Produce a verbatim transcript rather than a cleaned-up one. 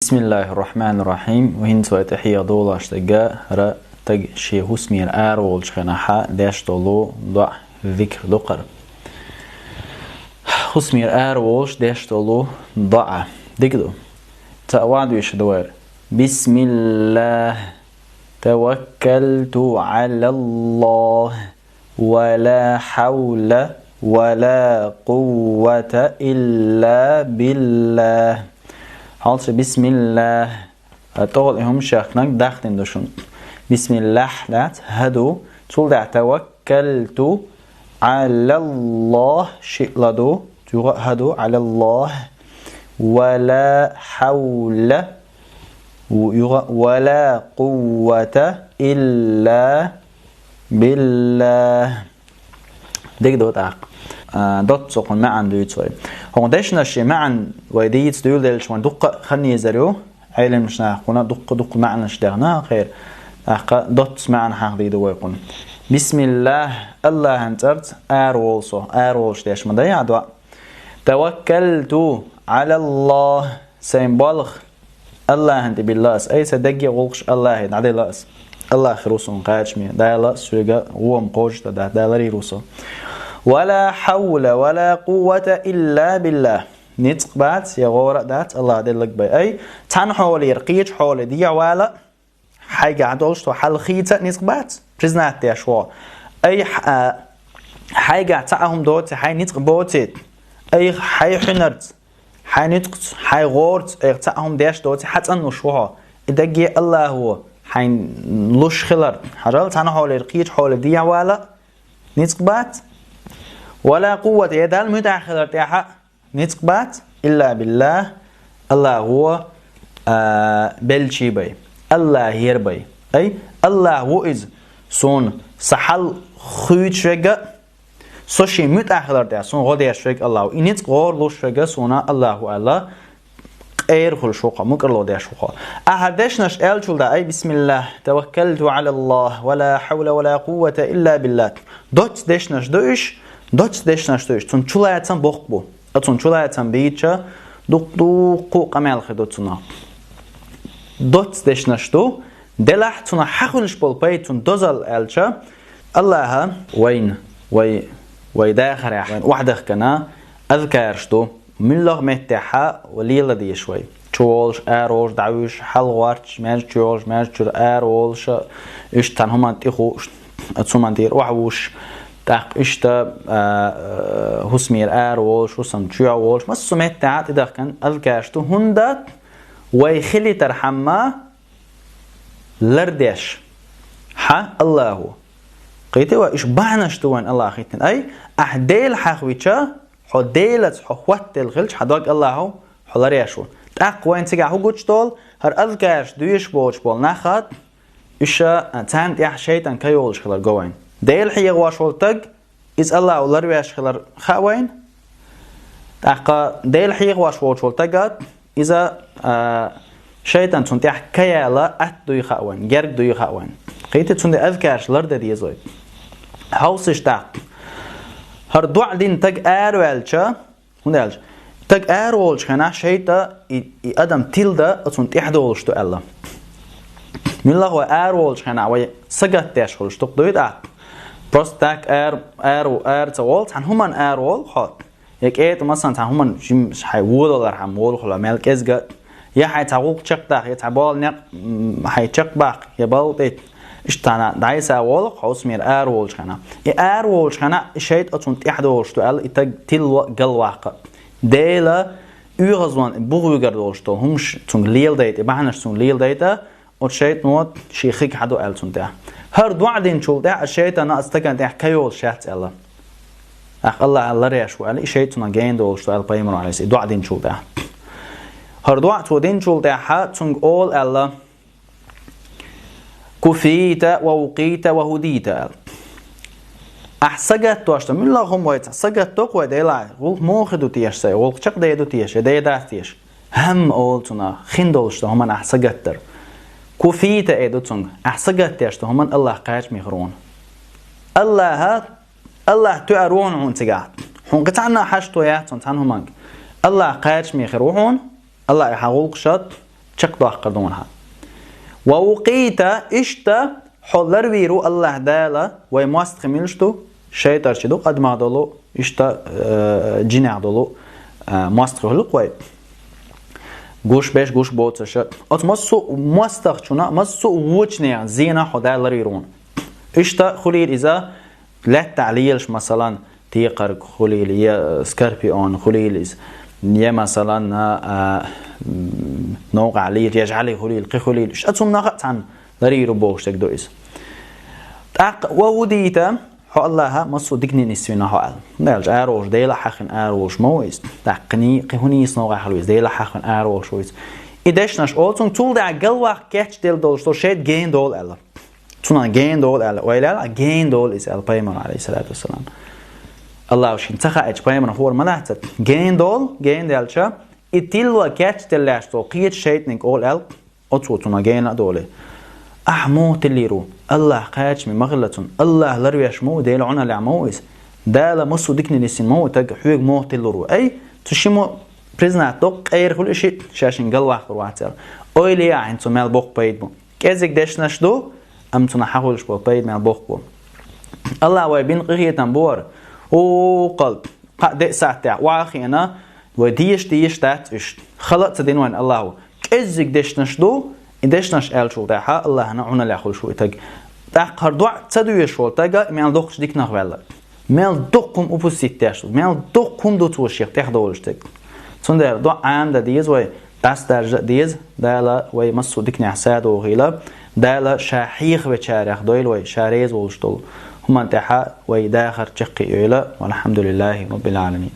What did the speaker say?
بسم الله الرحمن الرحيم. ХӀинца вай тӀехьа долаш дерг хӀара стаг ший хӀусамера ара волча хана деш долу доӀа, зикр ду хӀара. ХӀусамера ара волуш деш долу доӀа. Дика ду. Цхьаъ ван дуьйш ду вай. بسم الله توكلت على الله ولا حول ولا قوة إلا بالله. Хьалча بسم الله. ТӀехула и хӀума шехкнаг дахтин ду шуна. بسم الله дац, хӀа ду. Цул тӀехьа توكلت على الله, шиъ ла ду. Юха хӀа ду, على الله. ولا حول. Юха ولا قوة إلا بالله. Дика ду тӀаккха. А, доцца хӀокхуьн маьӀна дуьйцу вай. ХӀокху дешнаш шен маьӀна вай дийца дуьйладелча, вайн дуккха а хан езар ю. Ӏелимаш нахана дуккха-дуккха маьӀнаш дехна хӀокхеран. ТӀаккха доцца маьӀна хьахдийр ду вай кхунна. بسم الله, АллахӀан цӀарца ара волу со, ара волуш деш ма дай ахь доӀа. توكلت على الله, сайн болх АллахӀан тӀе билла ас. Ай, сайн дегге гӀуллакхаш АллахӀе дӀаделла ас. АллахӀ хир ву суна кхачаме. Дала соьга гӀо-м кхочушдан дац, Дала ларйийр ву со. ولا حول ولا قوة إلا بالله. Ницкъ бац, я гӀора а дац АллахӀ делларг бен. Ай, цхьана хьолера кхечу хьоле дехьавала, хьайгахь долуш тхо хьал хийца а ницкъ бац, признать деш ву. Ай, хь-, а, хьайгахь цхьа а хӀума доций, хьайн ницкъ боций. Ай, хьайн хьуьнарца, хьайн ницкъаца, хьайн гӀораца, ай, цхьа а хӀума деш доций, хьан цӀанлуш ву хьо. И дегге АллахӀ ву хьайн луш хилар. Хьажал, цхьана хьолера кхечу хьоле дехьавала, ницкъ бац. ولا قوة, я Далла муьтӀахь хилар тӀехь а ницкъ бац, إلا بالله, АллахӀ ву, а, беллачий бен, АллахӀера бен. Ай, АллахӀ ву иза, суна сан хьал хуьйцуш верг а, со шен муьтӀахь хилар тӀехь суна гӀо деш верг АллахӀ ву. И ницкъ гӀора луш верг а суна АллахӀ ву аьлла, къера хуьлуш ву хьо, мукӀарло деш ву хьо. Ахьа дешнаш аьллачул тӀаьхьа, ай, بسم الله توكلت على الله ولا حول ولا قوة إلا بالله. Доцца дешнаш ду уьш, доцца дешнаш ду уьш, цунна чулацам боккха бу. Ткъа цунна чулацам бийцича, дукха-дуккха къамел хир ду цунах. Доцца дешнаш ду, делахь цунах хьахуьлуш болу пайда, цунна дозалла аьлча, АллахӀа вайна, вай, вай дахарехь, вайна охьадахкана азкараш ду. Муьлхха а меттехь а лела дезаш вай. Чу волуш, ара волуш, дӀавуьжуш, хьалагӀоттуш, маьждиг чу йолуш, маьждиг чуьра ара волуш, уьш цхьана хӀуманна тӀе хууш, оцу хӀуманна тӀера охьавуьжуш, тӀаккха иштта, а, а, хӀусамера ара волуш, хӀусам чоьхьа волуш, массо а меттехь а тӀедахкана азкараш ду, хӀунда вай хилийтархьама лардеш хьан АллахӀ ву. Кхийтий вай, уьш бахьанаш ду вайна АллахӀа хӀиттина. Ай, ахь Дела хьахвича, хьо Делаца хьо хӀоттаделла хилча, хьан дог АллахӀа хьо ларъеш ву. ТӀаккха вайна цигахь хӀун гучудолу, хӀара азкараш доьшуш боцуш болу нах а, уьш а, царна тӀехь шайтӀан ка йолуш хилар го вайна. Дела хьехош волу стаг, иза АллахӀа ларвеш хилар хаьа вайна. ТӀаккха Дела хьехош волчу волу стага иза, а, шайтӀан цунна тӀехь ка яла атта дуй хаьа вайна, герга дуй хаьа вайна. Кхийтий, цундела азкараш лардан деза вай. Хьовсийша тӀаккха. ХӀара доӀа дина стаг араваьлча, хӀунда аьлча, стаг ара волчу хенахь шайтӀа и, и адам тилла оцунна тӀехь долуш ду аьлла. Муьлхха а вай ара волчу хенахь вай сагатдеш хуьлуш ду-кх, дуй тӀаккха. Просто так ара, ара, ара ца волу, цхьана хӀуманна ара волу хьо. Я кӀеда, масалан, цхьана хӀуманна жим хьайн вон далархьама волу хьо, мел кӀезга а, я хьайн цхьа гӀуллакх чекхдаккха, я цхьа болу некъ, м, хьайн чекхбаккха, я балха тӀе. Иштта цхьана дӀасаволу хьо хӀусамера ара волчу хенахь. И ара волчу хенахь и шайтӀа оцунна тӀехь долуш ду аьлла, и стаг тилла а, галваккха а. Дела оьгӀазван бухуьйгар долуш долу хӀумаш цуьнга леладайта, и бахьанаш цуьнга леладайта, оцу шайтӀано шен хиг хьаду аьлла цунна тӀехь. ХӀара доӀа динчул тӀехь а шайтӀана оцу стагана тӀехь ка йолуш яц аьлла. ТӀаккха АллахӀа ларъеш ву аьлла, и шайтӀа цунах гена долуш ду аьлла Пайхамаро, Ӏалайхиссалам, и доӀа динчул тӀехь. ХӀара доӀа цо динчул тӀехь цуьнга олу аьлла: «كفيت ووقيت وهديت», – аьлла. Ахь сагатдеш ду, муьлхха а хӀума вайца сагатдо-кх вай Делахь, гӀуллакх муха ду теша сайн, гӀуллакх чекхдер ду теша, я дер дац теша. ХӀамма олу цунах, хин долуш долу хӀуманна ахь сагатдар. «كفيت», – эр ду цуьнга, ахь сагатдеш долу хӀуманна АллахӀ кхачаме хир ву хьуна. АллахӀа, АллахӀ тоьар ву хьуна цигахь. Хьуна кхин цхьанна а хьашто яц хьуна цхьана хӀуманга. АллахӀ кхачаме хир ву хьуна, АллахӀа и хьан гӀуллакхаш а чекхдоккхур ду хьо. «Ва вукъийта», иштта хьо ларвийр ву АллахӀ Дала, вай мостагӀий муьлш ду, шайтӀарчий ду, адамех долу, иштта, э, жинех долу, э, мостагӀий хуьлу-кх вай. Гуш беш, гуш боцуш. Оцу массо а мостагӀчунна, массо а вочу нехан зенах хьо Дала ларвийр ву. Иштта хуьлийла иза, лаьттахь лелаш, масалан, текхарг хуьлийла, я скорпион хуьлийла иза, я, масалан, а, м, новкъахь лелаш, я жӀаьли хуьлийла, кхин хуьлийла. Иштта цунах а цхьанна ларвийр ву бохуш дерг ду иза. ТӀаккха «ва хӀудийта», хьо АллахӀа массо а дикане нисвина хьо аьлла. Делахь аьрру волуш, Делах хьахийна аьрру волуш ма ву иза. ТӀаккха кхин, кхин хӀун нийса новкъахь хуьлу иза, Делах хьахийна аьрру волуш ву иза. И дешнаш олу цунна, цул тӀаьхьа галваккха кечдина долуш долу шайтӀа гена долу аьлла. Цунах гена долу аьлла, ойла аьлла, гена долу иза аьлла пайхамар, алейхиссалату вассалам. АллахӀа шена ца хаийтича пайхамарна хуур ма дац иза. Гена долу, гена даьлча, и тилла кечделлачу цо кхечу шайтӀаниг олу аьлла, оцо цунах гена а долий. Ахь муха тиллийр ву? АллахӀ кхачаме ма хилла цунна. АллахӀ ларвеш ма ву, Делан Ӏуналлехь ма ву иза. Дала массо а дикане нисвина ма ву стаг, хьоьга муха тиллур ву? Ай, цу шимма признать доккху, къера хуьлу и шиъ, ша шена галваккхур вац аьлла. Ойла е ахь, хӀинца цо мел боккха пайда бу. КӀеззиг дешнаш ду, амма цунах хьахуьлуш болу пайда мел боккха бу. АллахӀа вай бина къинхетам бу хӀара. О, кхалт, кхаа-деа сахьтехь охьа а хиъна, вай деша, деша дац уьш. Хала а ца дина вайна АллахӀа. КӀеззиг дешнаш ду, и дешнаш аьллачул тӀаьхьа АллахӀана Ӏуналлехь хуьлуш ву и стаг. ТӀаккха хӀара доӀа ца доьшуш волу стаг мел доккхачу диканах ваьлла. Мел дукха хӀума упустить деш ду, мел дукха хӀума ду цо шех тӀехдолуш дерг. Цундела доӀа Ӏамадан деза вай, дӀасадаржа а деза, Дала вай массо а диканехь садохийла, Дала ша хьехавечарех дойла вай, ша реза волуш долу хӀуманна тӀехь вай дахар чекхйойла. Валхьамдулиллахи Раббил Ӏаламин.